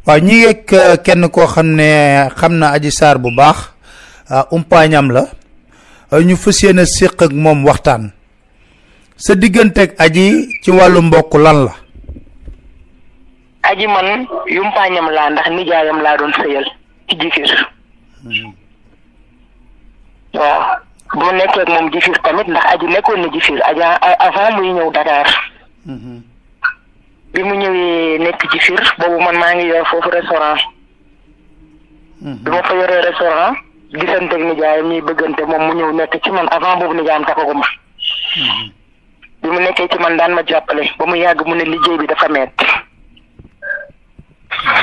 waaw ñi ngeeg kenn koo xam ne xam na Adji Sarr bu baax umpaañam la ñu fas yéene séq ak moom waxtaan sa digganteeg Adji ci wàllu mbokk lan la. Adji man yumpaañam laa ndax nijaayam laa doon sëyal ci jifir waaw bu nekkee ak moom jifir tamit ndax Adji nekkoon na jifir Adji avant muy ñëw Dakar bi mu ñëwee nekk jifir boobu man maa ngi yor foofu restaurant bi ma fa yoree restaurant gisanteeg nijaayam ñuy bëggante moom mu ñëw nekk ci man avant boobu nijaayam takkaguma bi mu nekkee ci man daan ma jàppale ba mu yàgg mu ne liggéey bi dafa metti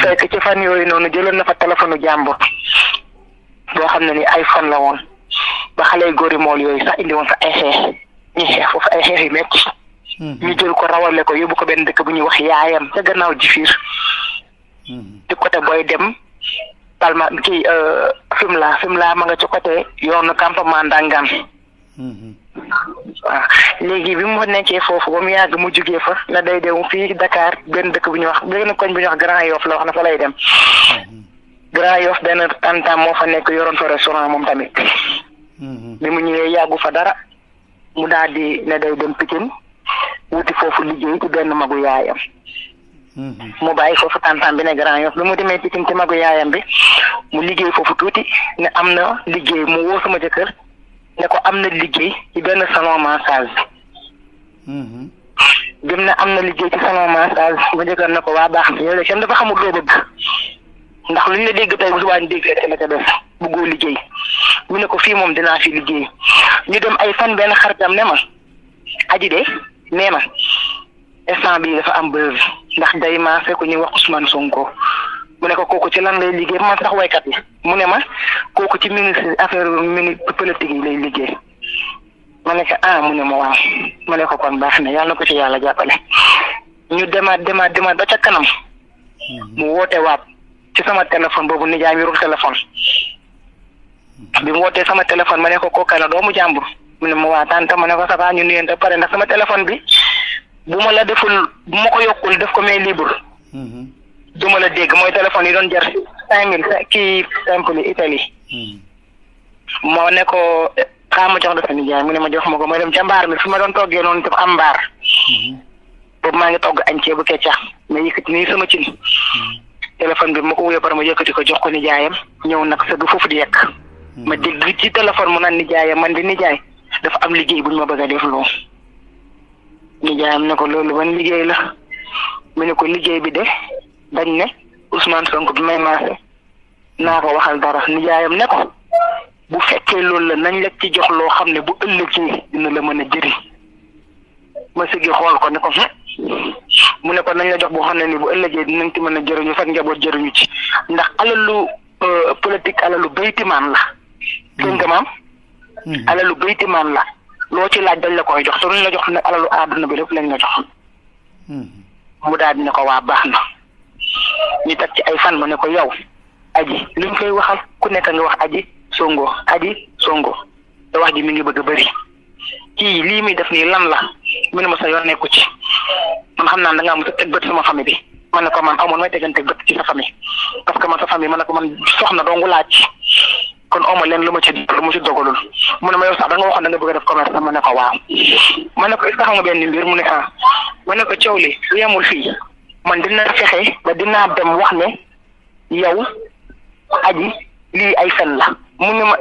fekk ci fan yooyu noonu jëloon na fa téléphone jàmbur boo xam ne ni iPhone la woon ba xale yu góori mool yooyu sax indi woon fa ay xeex ñi xeex foofu ay xeex yu metti ñu jël ko rawale ko yóbbu ko benn dëkk bu ñuy wax yaayam ca gannaaw Jifir ci côté booy dem Palma kii Fimela ma nga ci côté yoonu campement Ndangaan waaw léegi bi mu nekkee foofu ba mu yàgg mu jugee fa na day dem fii Dakar benn dëkk bu ñuy wax benn koñ bu ñuy wax Grand Yoff la wax na fa lay dem Grand Yoff benn tantam moo fa nekk yoroon fa restaurant moom tamit bi mu ñëwee yàggu fa dara mu daal di ne day dem Pikine wuti foofu liggéey ci benn magu yaayam mu bàyyi foofu tantam bi ne Grand Yoff bi mu demee Pikine ci magu yaayam bi mu liggéey foofu tuuti ne am na liggéey mu woo sama jëkkër ne ko am na liggéey ci benn salon massage bi mu ne am na liggéey ci salon massage ma jëkkër ne ko waa baax na yow de kenn dafa xamul loo bëgg ndax luñ la dégg tey bu subaa ñu dégg rek la ca def bëggoo liggéey mu ne ko fii moom dinaa fi liggéey ñu dem ay fan benn xaritam ne ma Adji de nee na instant bii dafa am buzz ndax day maase ku ñuy wax Ousmane Sonko mu ne ko kooku ci lan lay liggéey man sax waykat yi mu ne ma kooku ci ministre affaire politique yi lay liggéey ma ne ko mu ne ma waaw ma ne ko kon baax na yàlla na ko ci yàlla jàppale ñu demaat ba ca kanam mu woote waat ci sama téléphone boobu nijaay mi yorul téléphone bi mu wootee sama téléphone ma ne ko kooka la doomu jàmbur mu ne ma waa tante ma ne ko ça va ñu nuyante pare ndax sama téléphone bi bu ma la deful bu ma ko yokkul def ko mais libre du ma la dégg mooy téléphone yi doon jar 5000 kii simple Italie moo ne ko xaaral ma jox la sa nijaay mu ne ma jox ma ko ma dem ca mbaar mi fi ma doon toggee noonu def am mbaar boobu maa ngi togg añ ceebu keccax ma yëkkati nii sama cin téléphone bi ma ko wuyoo pare ma yëkkati ko jox ko nijaayam ñëw nag sa du foofu di yekk ma dégg ci téléphone mu naan nijaayam man di nijaay dafa am liggéey bu ñu ma bëgg a def loo nijaayam ne ko loolu ban liggéey la mu ne ko liggéey bi de dañ ne Ousmane Sonko bi may maase naa ko waxal dara nijaayam ne ko bu fekkee loolu la nañ la ci jox loo xam ne bu ëllëgee dina la mën a jëriñ ma sëggi xool ko ne ko mu ne ko nañ la jox boo xam ne ni bu ëllëgee dinañ ci mën a jëriñu fekk njaboot jëriñu ci ndax alalu politique alalu baytimaan la dégg nga maam alalu baytimaan la loo ci laaj dañ la koy jox te luñ la jox nag alalu àdduna bi lépp lañ la jox mu daal di ne ko waa baax na ñu teg ci ay fan ma ne ko yow Adji luñ koy waxal ku nekk nga wax Adji Sonko te wax ji mi ngi bëgg a bëri kii lii muy def nii lan la mu ne ma sa yoon nekku ci man xam naa da ngaa mos a teg bët sama famille bi man ne ko man amoon may tegante bët ci sa famille parce que man sa famille man ne ko man soxna dongu laaj kon oma leen lu ma ci dogalul mu ne ma yow sax da nga waxoon da nga bëgg a def commerce ma ne ko waaw ma ne ko est-ce que xam nga benn mbir mu ne ma ne ko coow li lu yemul fii man dina fexe ba dinaa dem wax ne yow Adji lii ay fen la mu ne ma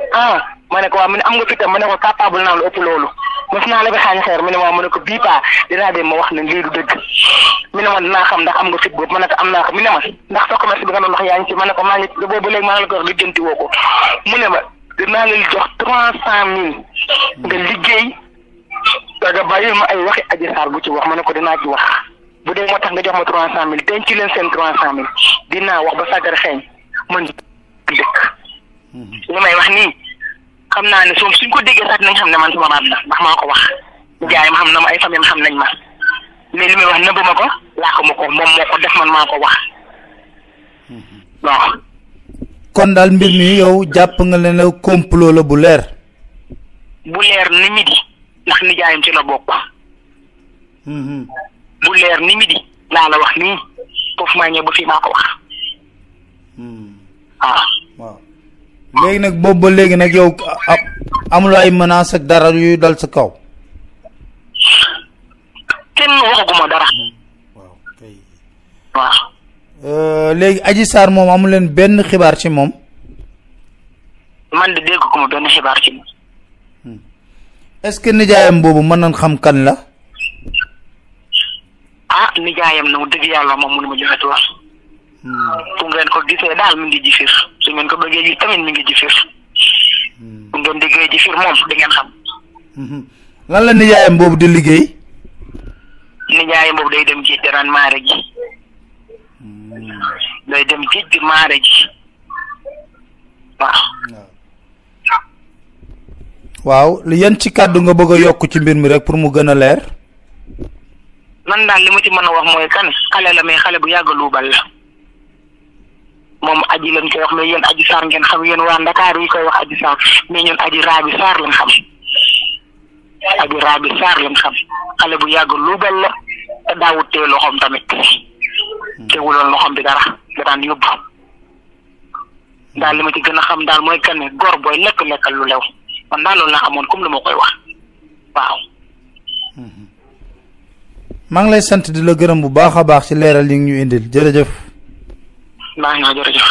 ma ne ko waaw mu ne am nga fi tam ma ne ko capable naa lu ëpp loolu mos naa la bi xaañ xeer mu ne waaw ma ne ko bii paa dinaa dem ma wax ne lii du dëgg mu ne ma dinaa xam ndax am nga fit boobu ma ne ko am naa ko mu ne ma ndax sa commerce bi nga doon wax yaa ngi ci ma ne ko maa ngi ci boobu léegi maa ngi la ko wax lijjanti woo ko mu ne ma dinaa la jox 300,000 nga liggéey nga bàyyi ma ay waxi Adji Sarr bu ci wax ma ne ko dinaa ci wax bu dee moo tax nga jox ma 300,000 denc leen seen 300,000 dinaa wax ba sàggar xeeñ man dëkk li may wax nii xam naa ne suñ ko déggee sax nañ xam ne man sama baat la ndax maa ko wax jaay ma xam na ma ay famille xam nañ ma mais li may wax nëbb ma ko laaxu ma ko moom moo ko def man maa ko wax waaw. kon daal mbir mi yow jàpp nga leen ne complot la bu leer. bu leer ni midi ndax nijaayam ci la bokk. bu leer ni midi laa la wax nii foofu maa ñëw ba fii maa ko wax waaw léegi nag boobu ba léegi nag yow amul ay menaces ak dara yu dal sa kaw. kenn waxaguma dara. waaw kay. waaw. léegi Adji Sarr moom amu leen benn xibaar ci moom. man de dégg ko ma benn xibaar ci moom. est-ce que nijaayam boobu mën nañ xam kan la. nijaayam na mu dëgg yàlla moom mënu ma joxe tuwaat. fu ngeen ko gisee daal mi ngi jifir su ngeen ko bëggee gis tamit mi ngi jifir. bu ngeen déggee jifir moom da ngeen xam. lan la nijaayam boobu di liggéey. nijaayam boobu day dem géej daan maare ji. day dem géej di maare ji. waaw yan ci kàddu nga bëgg a yokk ci mbir mi rek pour mu gën a leer. man daal li ma ci mën a wax mooy kan xale la mais xale bu yàgg luubal la. moom aji lañ koy wax mais yéen Adji Sarr ngeen xam yéen waa Ndakaar yi koy wax Adji Sarr mais ñun Adji Raby Sarr lañ xam. Adji Raby Sarr lañ xam xale bu yàgg luubal la te daawut tee loxoom tamit. teewuloon loxoom bi dara da daan yóbbu. daal li ma ci gën a xam daal mooy kan góor booy lekkal lu lew man daal loolu laa amoon comme lu ma koy wax waaw. maa ngi lay sant di la gërëm bu baax a baax ci leeral yi ñu indil jërëjëf. maa ngi jërëjëf.